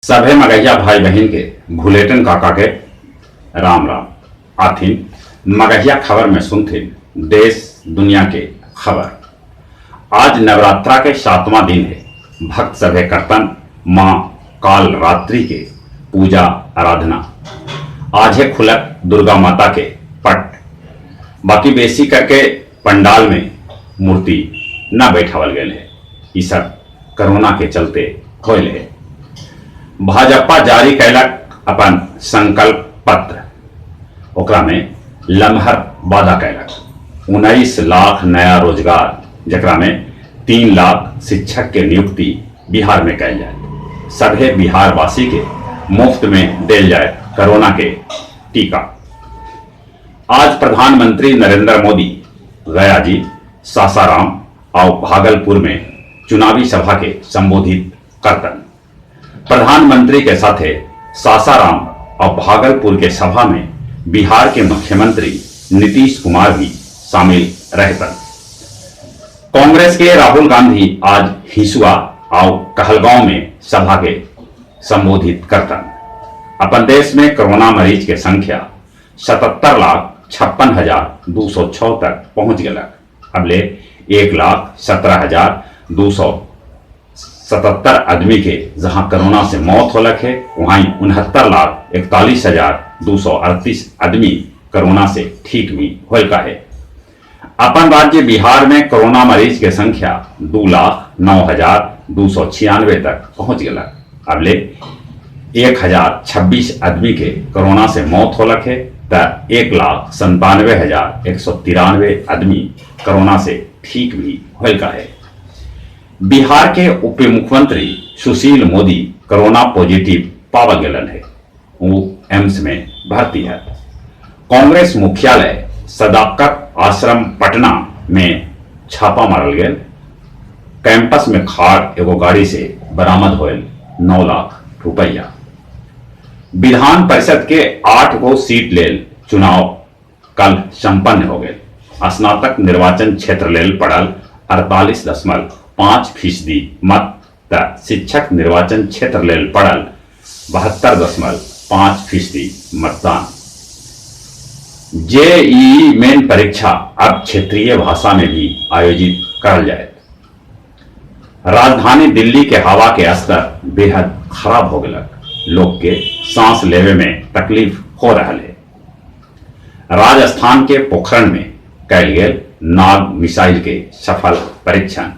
सभे मगहिया भाई बहिन के भुलेटन काका के राम राम। आथिन मगहिया खबर में सुनथिन देश दुनिया के खबर। आज नवरात्रा के 7वां दिन है। भक्त सभे करतन माँ काल रात्रि के पूजा आराधना। आज है खुलक दुर्गा माता के पट। बाकी बेसी करके पंडाल में मूर्ति न बैठावल गए है। ई सब कोरोना के चलते होल है। भाजपा जारी कैलक अपन संकल्प पत्र, ओकरा में लमहर वादा कैलक 19 लाख नया रोजगार, जकरा में 3 लाख शिक्षक के नियुक्ति बिहार में कैल जाए, सभे बिहारवासी के मुफ्त में देल जाए कोरोना के टीका। आज प्रधानमंत्री नरेंद्र मोदी गया जी, सासाराम और भागलपुर में चुनावी सभा के संबोधित करतन। प्रधानमंत्री के साथे सासाराम और भागलपुर के सभा में बिहार के मुख्यमंत्री नीतीश कुमार भी शामिल रहतन। कांग्रेस के राहुल गांधी आज हिसुआ और कहलगांव में सभा के संबोधित करतन। अपन देश में कोरोना मरीज के संख्या 77,56,206 तक पहुंच गलक। अबले 1,17,277 आदमी के जहां कोरोना से मौत होलक है, वहीं 69,41,238 आदमी कोरोना से ठीक भी होल का है। अपन राज्य बिहार में कोरोना मरीज के संख्या 2,09,296 तक पहुंच गलक। अबले 1,026 आदमी के कोरोना से मौत होलक है त 1,97,193 आदमी कोरोना से ठीक भी होल का है। बिहार के उप मुख्यमंत्री सुशील मोदी कोरोना पॉजिटिव पावल गलन है, वो एम्स में भर्ती है। कांग्रेस मुख्यालय सदाकत आश्रम पटना में छापा मारल गेल। कैंपस में खाड़ एगो गाड़ी से बरामद होल 9 लाख रुपया। विधान परिषद के 8 गो सीट लेल चुनाव कल संपन्न हो गए। स्नातक निर्वाचन क्षेत्र लेल पड़ल 48.5% मत त शिक्षक निर्वाचन क्षेत्र लेल पड़ल 72.5% मतदान। जेईई मेन परीक्षा अब क्षेत्रीय भाषा में भी आयोजित करल जाए। राजधानी दिल्ली के हवा के स्तर बेहद खराब हो गलक। लोग के सांस लेवे में तकलीफ हो रहा है। राजस्थान के पोखरण में कैल गेल नाग मिसाइल के सफल परीक्षण।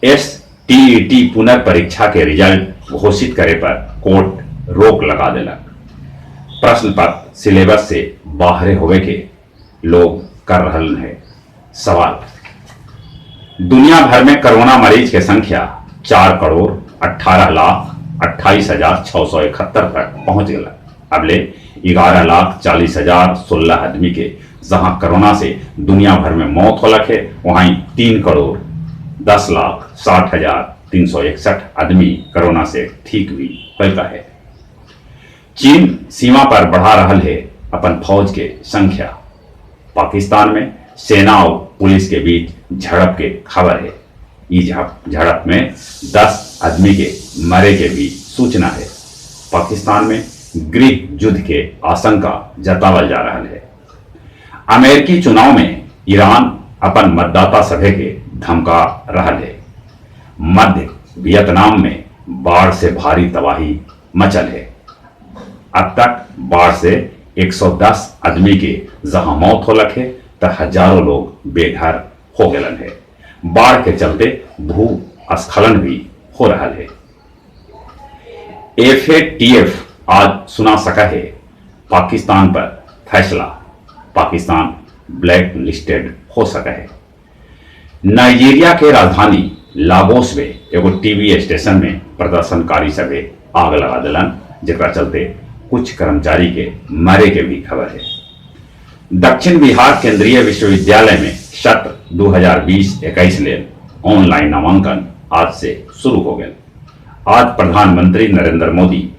एसटीईटी पुनर्परीक्षा के रिजल्ट घोषित करे पर कोर्ट रोक लगा देलक। प्रश्न पत्र सिलेबस से बाहर होवे के लोग कर रहे हैं सवाल। दुनिया भर में कोरोना मरीज के संख्या 4,18,28,671 तक पहुंच गया। अबले 11,40,016 आदमी के जहां कोरोना से दुनिया भर में मौत होलक है, वहीं 3,10,60,361 आदमी कोरोना से ठीक भी होलका है। चीन सीमा पर बढ़ा रहा है अपन फौज के संख्या। पाकिस्तान में सेना और पुलिस के बीच झड़प के खबर है। ई झड़प में 10 आदमी के मरे के भी सूचना है। पाकिस्तान में गृह युद्ध के आशंका जतावल जा रहा है। अमेरिकी चुनाव में ईरान अपन मतदाता सभा के धमका रहा है। मध्य वियतनाम में बाढ़ से भारी तबाही मचल है। अब तक बाढ़ से 110 आदमी के जहां मौत होलक है त हजारों लोग बेघर हो गए है। बाढ़ के चलते भू स्खलन भी हो रहा है। एफएटीएफ आज सुना सका है पाकिस्तान पर फैसला। पाकिस्तान ब्लैक लिस्टेड हो सका है। नाइजीरिया के राजधानी लागोस में एगो टीवी स्टेशन में प्रदर्शनकारी सभे आग लगा दिलन, जकरा चलते कुछ कर्मचारी के मरे के भी खबर है। दक्षिण बिहार केंद्रीय विश्वविद्यालय में सत्र 2020-21 लेल ऑनलाइन नामांकन आज से शुरू हो गए। आज प्रधानमंत्री नरेंद्र मोदी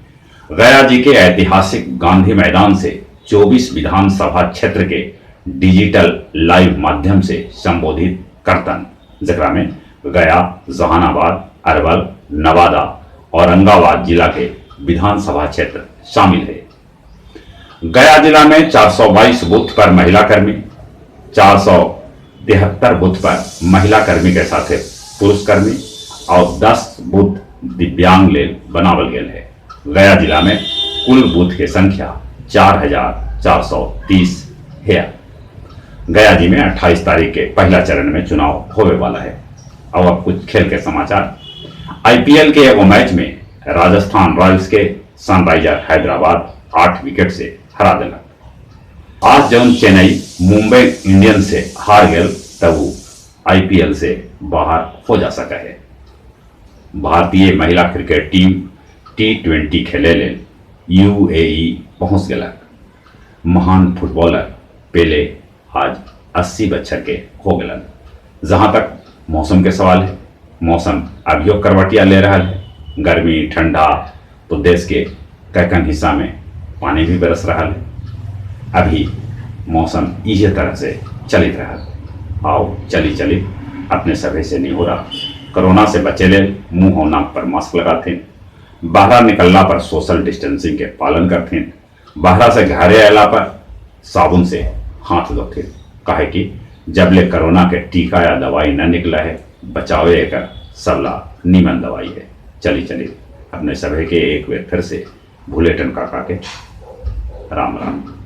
गया जी के ऐतिहासिक गांधी मैदान से 24 विधानसभा क्षेत्र के डिजिटल लाइव माध्यम से संबोधित करतन, जकरा में गया, जहानाबाद, अरवल, नवादा औरंगाबाद जिला के विधानसभा क्षेत्र शामिल है। गया जिला में 422 बूथ पर महिला कर्मी, 473 बूथ पर महिला कर्मी के साथे पुरुष कर्मी और 10 बूथ दिव्यांग लेल बनावल गेल है। गया जिला में कुल बूथ के संख्या 4430 है। गया जी में 28 तारीख के पहला चरण में चुनाव होवे वाला है। और अब कुछ खेल के समाचार। आईपीएल के एगो मैच में राजस्थान रॉयल्स के सनराइजर हैदराबाद 8 विकेट से हरा दिलक। आज जौन चेन्नई मुंबई इंडियंस से हार गए तब वो आईपीएल से बाहर हो जा सका है। भारतीय महिला क्रिकेट टीम टी20 खेले लेल यूएई पहुंच गलक। महान फुटबॉलर पेले आज 80 बच्छर के हो गलन। जहां तक मौसम के सवाल है, मौसम अभियो करवटिया ले रहा है। गर्मी ठंडा तो देश के कैकन हिस्सा में पानी भी बरस रहा है। अभी मौसम इसी तरह से चलित रहा। आओ चली चली अपने सभे से नहीं हो रहा। कोरोना से बचे ले मुंह और नाक पर मास्क लगाते, बाहर निकलना पर सोशल डिस्टेंसिंग के पालन करते, बाहर से घरे आला पर साबुन से हाथ धोते। काहे कि जब ले कोरोना के टीका या दवाई न निकला है, बचावे एकर सबला नीमन दवाई है। चली चली अपने सभे के एक बेर फिर से भूलेटन काका के राम राम।